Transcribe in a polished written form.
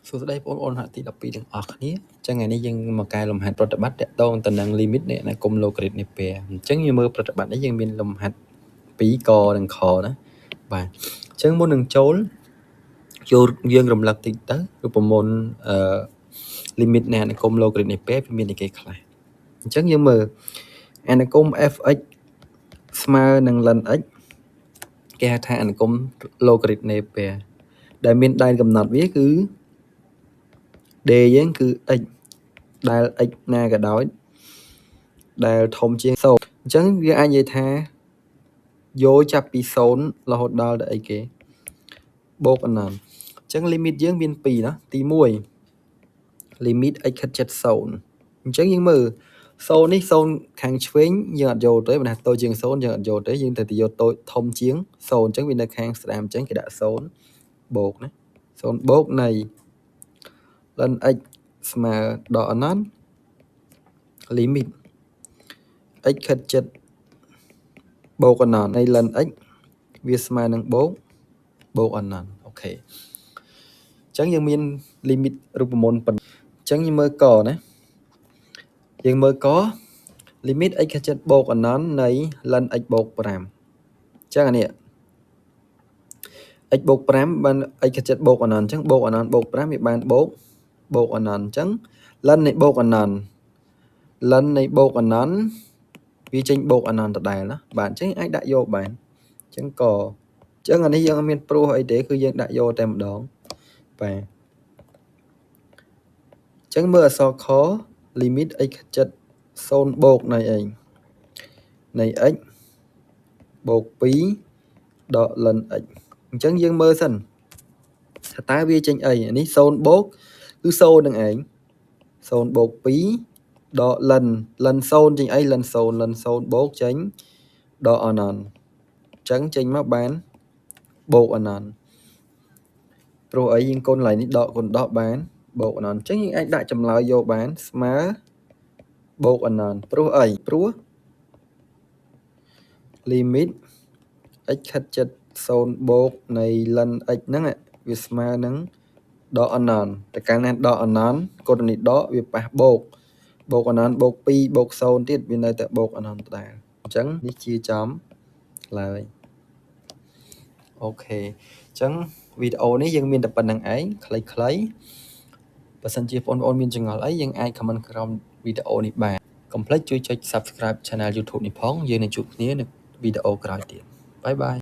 សួស្តីបងប្អូនថ្នាក់ទី12ទាំងអស់គ្នាអញ្ចឹងថ្ងៃនេះយើងមកកែលំហាត់ប្រតិបត្តិតាក់ទងទៅនឹង limit នៃអនុគមន៍ logarit នៃពែអញ្ចឹងយើងមើលប្រតិបត្តិនេះយើងមានលំហាត់2កនិងខណាបាទអញ្ចឹងមុននឹងចូលចូលយើងរំលឹកតិចទៅរូបមន្តអឺ limit នៃអនុគមន៍ logarit នៃពែវាមានអីគេខ្លះអញ្ចឹងយើងមើលអនុគមន៍ fx ស្មើនឹង ln x គេហៅថាអនុគមន៍ logarit នៃពែដែលមានដែនកំណត់វាគឺ d យើងគឺ x ដែល x ណាក៏ដោយដែលធំជាង0អញ្ចឹងវាអាចនិយាយថាយកចាប់ពី0រហូតដល់ទៅអីគេបូកអនន្តអញ្ចឹង limit យើងមាន2ណាទី1 limit x ខិតជិត0អញ្ចឹងយើងមើល0នេះ0ខាងឆ្វេងយើងអត់យកទេបើណាតូចជាង0យើងអត់យកទេយើងត្រូវតែយកតូចធំជាង0អញ្ចឹងវានៅខាងស្ដាំអញ្ចឹងគេដាក់0បូកណា0បូកនៃ ln x ស្មើដកអនន្ត limit x ខិតជិតបូកអនន្តនៃ ln x វាស្មើនឹងបូកបូកអនន្ត OK អញ្ចឹងយើងមាន limit រូបមន្តប៉ុណ្ណឹងអញ្ចឹងយើងមើលកណាយើងមើលក limit x ខិតជិតបូកអនន្តនៃ ln x បូក5អញ្ចឹងអានេះ x បូក5បាន x ខិតជិតបូកអនន្តអញ្ចឹងបូកអនន្តបូក5វាបានបូកបូកអនន្តអញ្ចឹង ln នៃបូកអនន្ត ln នៃបូកអនន្តវាចេញបូកអនន្តដដែលណាបាទអញ្ចឹងអាចដាក់យកបានអញ្ចឹងកអញ្ចឹងអានេះយើងអត់មានព្រោះអីទេគឺយើងដាក់យកតែម្ដងបាទអញ្ចឹងមើលអក្សរខ limit x ខិត0បូកនៃអីនៃ x បូក2ដក ln x អញ្ចឹងយើងមើលសិនថាតើវាចេញអីអានេះ0បូកគឺ0នឹងឯង0បូក2ដក ln ln 0ចេញអី ln 0 ln 0បូកចេញដកអនន្តអញ្ចឹងចេញមកបានបូកអនន្តព្រោះអីយើងគុណឡើយនេះដកគុណដកបានបូកអនន្តអញ្ចឹងយើងអាចដាក់ចម្លើយយកបានស្មើបូកអនន្តព្រោះអីព្រោះ limit x ខិតជិត0បូកនៃ ln x ហ្នឹងវាស្មើនឹងដកអនន្តតែកាលណាដកអនន្តគុណនេះដកវាប៉ះបូកបូកអនន្តបូក2បូក0ទៀតវានៅតែបូកអនន្តដដែលអញ្ចឹងនេះជាចំឡើយ OK អញ្ចឹងវីដេអូនេះយើងមានតែប៉ុណ្្នឹងឯងខ្លីៗបើសិនជាបងប្អូនមានចម្ងល់អីយើងអាច comment ក្រោមវីដេអូនេះបានកុំភ្លេចជួយចុច Subscribe Channel YouTube នេះផងយើងនឹងជួបគ្នានៅវីដេអូក្រោយទៀត bye bye.